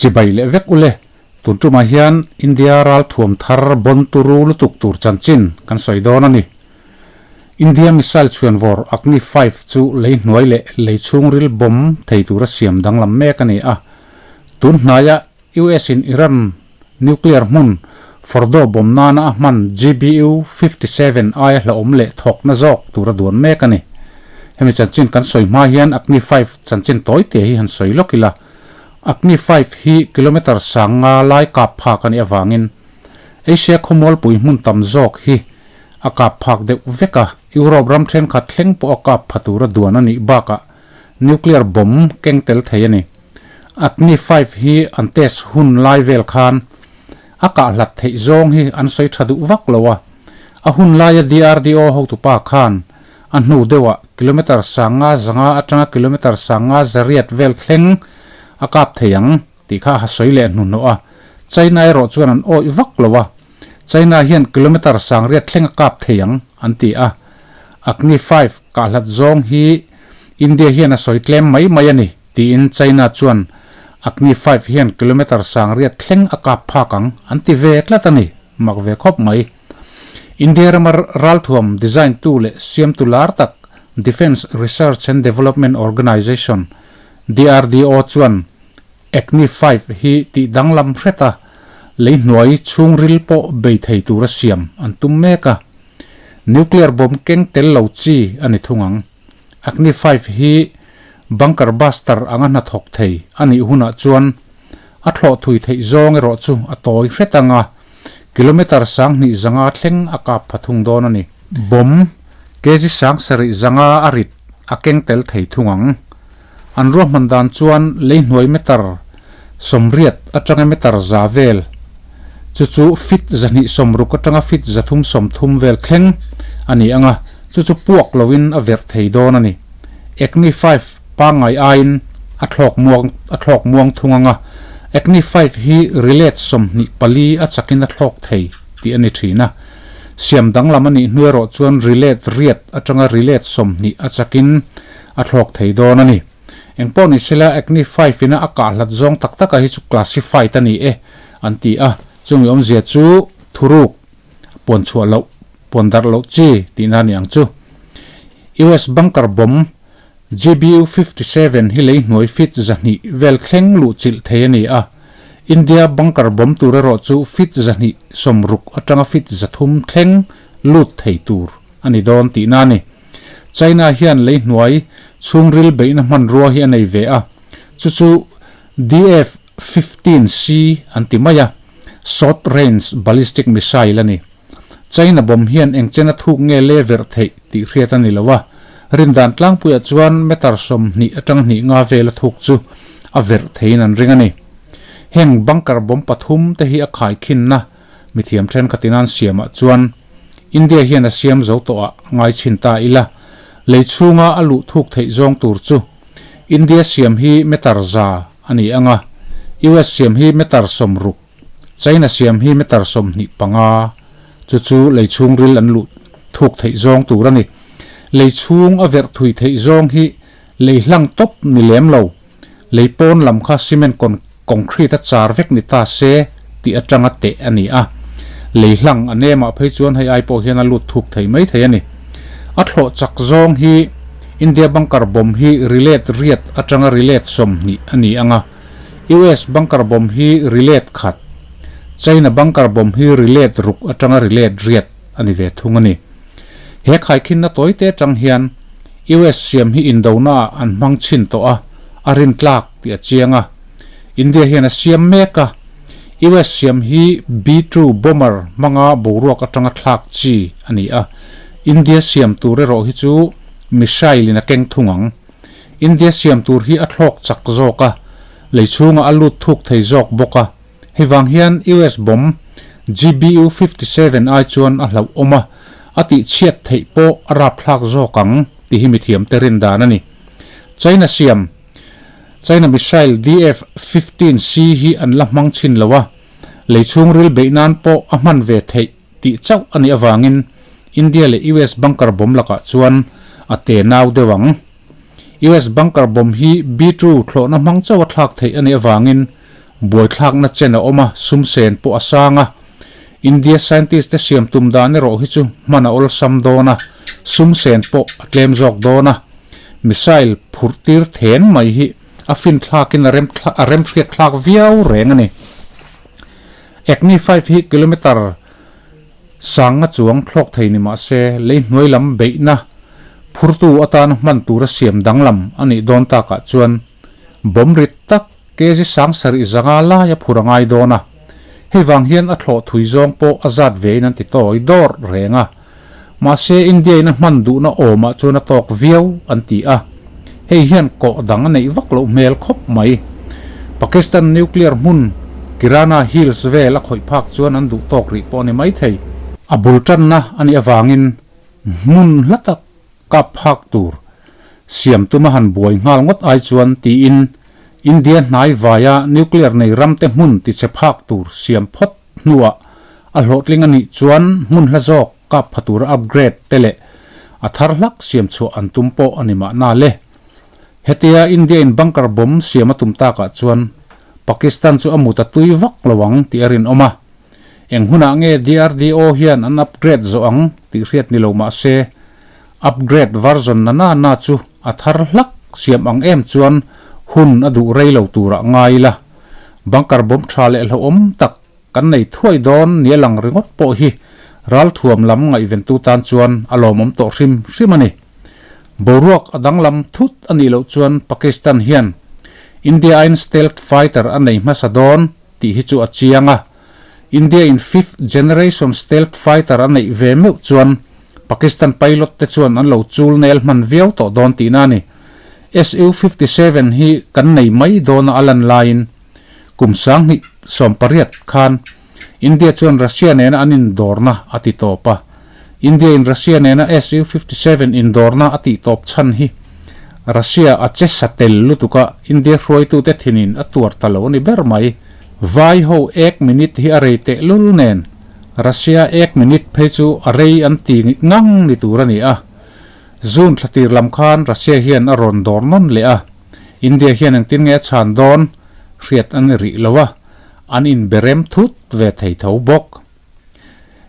Chibai leh vek ule, tun tumah hian India ralthuam thar bon turu lutuk tur chanchin kan sawi dawn a ni. India missile chhuanvawr Agni 5 chu lei hnuai leh lei chhungril bomb thei tura siam danglam mek a ni a. Tun hnaia US in Iran nuclear hmun Fordow bomb nana a hman GBU 57 aia hlauhawm leh thawkna zawk tura duan mek a ni. Hemi chanchin kan sawi hma hian Agni 5 chanchin tawi te hi han sawi lawk ila. Agni 5 hi kilometre sang nga lai kap phak a nih avangin Asia khawmualpui hmun tam zawk hi a kap phak deuh vek a. Europe ram thenkhat thleng pawh a kap pha tura duan a nih bakah nuclear bomb keng tel thei a ni. Agni 5 hi an test hun lai vel khan a kah hlat theih zawng hi an sawi tha duh vak lo a. A hun laia DRDO hotupa khan a hnu deuhah kilometre sanga zanga atanga kilometre sanga zariat vel thleng a kap thei ang tih kha a ha sawi leh hnuhnawh a. China erawh chuan an awih vak lo a. China hian kilometre sangriat thleng a kap thei ang an ti a. Agni 5 kah hlat zawng hi India hian a sawi tlem mai mai a ni tiin China chuan Agni 5 hian kilometre sangriat thleng a kap phak ang an ti ve tlat a ni, mak ve khawp mai. India rama ralthuam design tu leh siamtu lar tak Defence Research and Development Organisation, DRDO, chuan Agni 5 hi tih danglam hret a, lei hnuai chhungril pawh bei thei tura siam an tum mek a. Nuclear bomb keng tel lo chi a ni thung ang. Agni 5 hi bunker buster anga hnathawk thei a nih hunah chuan a thlawh thui theih zawng erawh chu a tawi hret ang a, kilometre sanghnih zanga thleng a kap pha thung dawn a ni. Bomb kg sang sarih zanga a rit a keng tel thei thung ang. An ruahman dan chuan lei hnuai meter 80 atanga meter 100 vel, chu chu feet 260 atanga feet 330 vel thleng a ni ang a, chu chu puak loin a verh thei dawn a ni. Agni 5 pangngai aiin a thlawk muang a thlawk muang thung ang a, Agni 5 hi rilet 24 a chakin a thlawk thei tih a ni thin a. Siam danglam a nih hnu erawh chuan rilet riat atanga rilet 20 a chakin a thlawk thei dawn a ni. Engpawh ni sela Agni 5 ina a kah hlat zawng tak taka hi chu classified a ni e an ti a, chumi awmzia chu thuruk puan chhuah loh, puan darh loh chi tihna a ni ang chu. US bunker bomb GBU 57 hi lei hnuai feet 200 vel thleng luh chilh thei a ni a, India bunker bomb tur erawh chu feet 260 atanga feet 300 thleng lut thei tur a ni dawn tihna a ni. China hian lei hnuai chhungril beihna hmanrua hi a nei ve a, chu chu DF 15 C an ti mai a, short range ballistic missile a ni. China bomb hian engchena thuk nge le verh theih tih hriat a ni lo a, rindan tlangpuiah chuan meter 20 atang hnih nga vela thuk chu a verh theiin an ring a ni. Heng bunker bomb pathum te hi a khaikhinna mithiam thenkhatin an siamah chuan India hian a siam zo tawh ah ngai chhin ta ila, lei chhunga a luh thuk theih zawng tur chu India siam hi meter 100 a ni ang a, US siam hi meter 60, China siam hi meter 25, chu chu lei chhungril an luh thuk theih zawng tur a ni. Lei chhung a verh thui theih zawng hi lei hlang tawp ni lem lo. Lei pawn lam kha cement concrete a char vek ni ta se tih atanga teh a ni a. Lei hlang a nemah phei chuan hei ai pawh hian a lut thuk thei mai thei a ni. A thlawh chak zawng hi India bunker bomb hi rilet riat atanga rilet 20 a ni ang a. US bunker bomb hi rilet khat, China bunker bomb hi rilet ruk atanga rilet riat a ni ve thung a ni. He khaikhinna tawite atang hian US siam hi indona ah an hmang chhin tawh a, a rin tlak tih a chiang a. India hian a siam mek a. US siam hi B-2 bomber hmanga boruak atanga thlak chi a ni a. India siam tur erawh hi chu missile in a keng thung ang. India siam tur hi a thlawk chak zawk a, lei chhungah a lut thuk thei zawk bawk a. Hei vang hian US bomb GBU 57 ai chuan a hlauhawm a, a tihchhiat theih pawh a rapthlak zawk ang tih hi mithiamte rin dan a ni. China siam China missile DF 15 C hi an la hmang chhin lo a, lei chhungril beih nan pawh a hman ve theih tih chauh a nih avangin India leh US bunker bomb lakah chuan a te nau deuh ang. US bunker bomb hi B-2 thlawhna hmang chauh a thlak theih a nih avangin Buaithlakna chen a awm a, sum sen pawh a sang a. India scientist te siam tum dan erawh hi chu hman a awlsam dawn a, sum sen pawh a tlem zawk dawn a. Missile phurh tir then mai hi a finthlakin a rem a remhriat thlak viau reng a ni. Agni 5 hi kilometre sanga chuang thlawk thei ni mah se, lei hnuai lam beihna phurtu atana hman tura siam danglam a nih dawn takah chuan bomb rit tak kg 7000 lai a phur a ngai dawn a. Hei vang hian a thlawh thui zawng pawh a zat vein an ti tawi dawr reng a. Mahse India in a hman duhna awmah chuan a tawk viau an ti a. Hei hian kawh dang a neih vak loh hmel khawp mai. Pakistan nuclear hmun Kirana Hills vel a khawih phak chuan an duh tawk rih pawh a ni maithei. A bul tanna a nih avangin hmun hla tak kap phak tur siam tuma han buai nghal ngawt ai chuan tiin India hnai vaia nuclear nei ramte hmun tichhe phak tur siam phawt hnuah a hlawhtling a nih chuan hmun hla zawk kap pha tura upgrade te leh a thar hlak siam chhuah an tum pawh a ni mahna le. Hetia India in bunker bomb siam a tum takah chuan Pakistan chu a mut a tui vak lo ang tih a rinawm a. Eng hunah nge DRDO hian an upgrade zawh ang tih hriat ni lo mah se, upgrade version na na na chu a thar hlak siam ang em chuan hun a duh rei lo turah ngai ila. Bunker bomb tha leh hlauhawm tak kan nei thuai dawn nia lang ringawt pawh hi ralthuam lam ngaihventu tan chuan a lawmawm tawh hrim hrim a ni. Boruak a danglam thut a nih loh chuan Pakistan hian India aiin stealth fighter a nei hmasa dawn tih hi chu a chiang a. India in fifth generation stealth fighter a neih ve meuh chuan Pakistan pilot te chuan an lo chul nel hman viau tawh dawn tihna a ni. Su-57 hi kan nei mai dawna a lan laiin kum 2018 khan India chuan Russia nena an indawrna a ti tawp a. India in Russia nena Su-57 indawrna a tih tawp chhan hi Russia a che sa tel lutuk a, India hruaitute thinin a tuar ta lo a ni ber mai. Vai ho ek minute hi a rei teh lul nen Russia ek minute phei chu a rei an ti ngang ni tur a ni a. June thla tir lam khan Russia hian a rawn dawr nawn leh a, India hian engtin nge a chhan dawn hriat a ni rih lo a, an inberem thut ve thei tho bawk.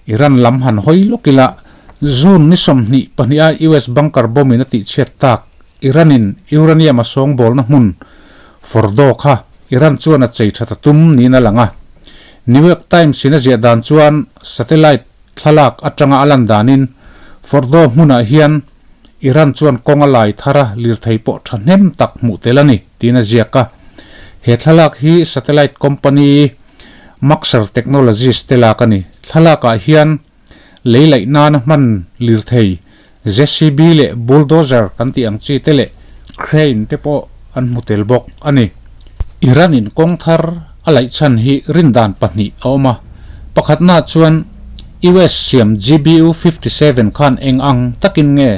Iran lam han hawi lawk ila, June ni 22 a US bunker bomb in a tihchhiat tak Iran in uranium a sawngbawlna hmun Fordow kha Iran chuan a chei that a tum niin a lang a. New York Times in a ziah dan chuan satellite thlalak atanga a lan danin Fordow hmunah hian Iran chuan kawng a lai thar a, lirthei pawh thahnem tak hmuh tel a ni tiin a ziak a. He thlalak hi satellite company Maxar Technologies te lak a ni. Thlalakah hian lei laih nana hman lirthei JCB leh bulldozer kan tih ang chi te leh crane te pawh an hmu tel bawk a ni. Iran in kawng thar a laih chhan hi rindan pahnih a awm a. Pakhatna chuan US siam GBU 57 khan eng ang takin nge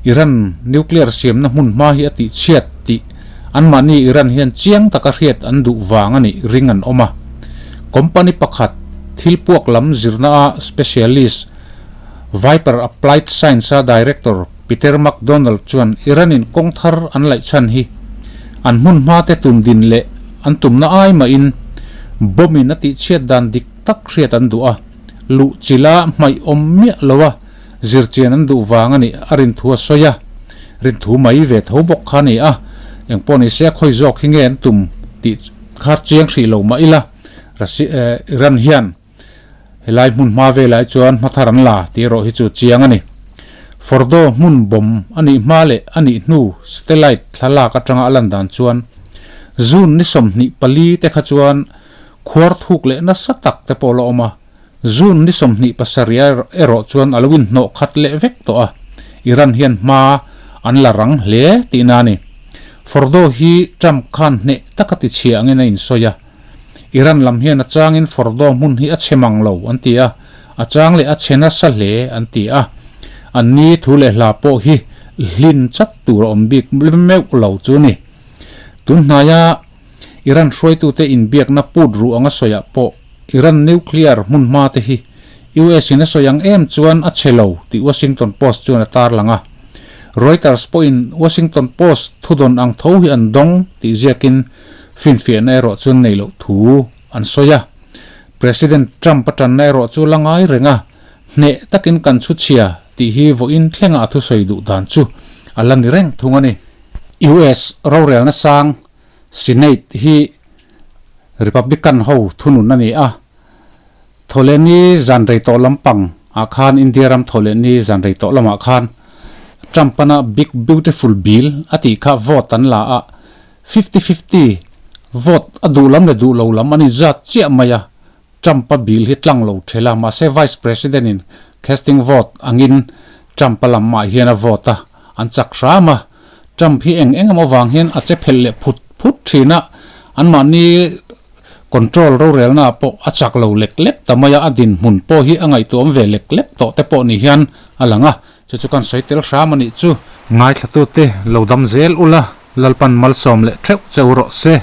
Iran nuclear siamna hmun hma hi a tihchhiat tih anmahni Iran hian chiang taka hriat an duh vang a nih ring an awm a. Company pakhat thil puak lam zirna a specialist Viper Applied Science-a director Peter McDonald chuan Iran-in kawng thar an laih chhan hi an hmun hmate tum din leh an tumna ai mahin bomb-in a tihchhiat dan dik tak hriat an duh a, luh chila hmaih awm miah lo a zirchian an duh vang a nih a rinthu a sawi a, rinthu mai ve tho bawk kha a ni a, engpawh ni se a khawi zawk hi nge an tum tih kha chiang hrih lo mah ila Russia Iran hian Helai hmun hma velah hi chuan hma thar an la tih erawh hi chu chiang a ni. Fordo hmun bawm a nih hma leh a nih hnu satellite thlalak atanga a lan dan chuan June ni 24 te kha chuan khuar thuk leh nasa tak te pawh la awm a, June ni 27 erawh chuan a lo inhnawh khat leh vek tawh a, Iran hian hma an la rang hle tihna a ni. Fordo hi Trump khan hneh taka tichhia angin a insawi a. Iran lam hian a changin Fordo hmun hi a chhe mang lo an ti a, a chang leh a chhe nasa hle an ti a. An ni thu leh hla pawh hi hlin chat tur a awm bik meuh lo chu ni. Tun hnaia Iran hruaitute inbiakna put ruh anga sawiah pawh Iran nuclear hmun hma te hi US in a sawi ang em chuan a chhe lo tih Washington Post chuan a tarlang a. Reuters pawhin Washington Post thudawn ang tho hi an dawng tih ziakin. Finfiahna erawh chuan nei loh thu an sawi a. President Trump a tanna erawh chu la ngai reng a, hneh takin kan chhu chhia tih hi vawiin thlenga a thusawi duh dan chu a la ni reng thung a ni. US rorelna sang Senate hi Republican ho thunun a ni a, Thawhlehni zan rei tawh lampang ah khan India ram thawhlehni zan rei tawh lamah khan Trump ana Big Beautiful Bill a tih kha vote an la a, Fifty fifty vote a duh lam leh duh lo lam an inzat chiah mai a, Trump a bill hi tlang lo thel a, mahse Vice President in casting vote angin Trump a lam mah hian a vote a, an chak hram a, Trump hi eng eng emaw vang hian a che phelh leh phut phut thin a, anmahni control rorelna ah pawh a chak lo lek lek ta mai a, a dinhmun pawh hi a ngaihtuahawm ve lek lek tawh te pawh ni hian a lang a, chu chu kan sawi tel hram a nih chu. Ngaithlatute lo dam zel ula, Lalpan malsawm leh theuh cheu rawh se.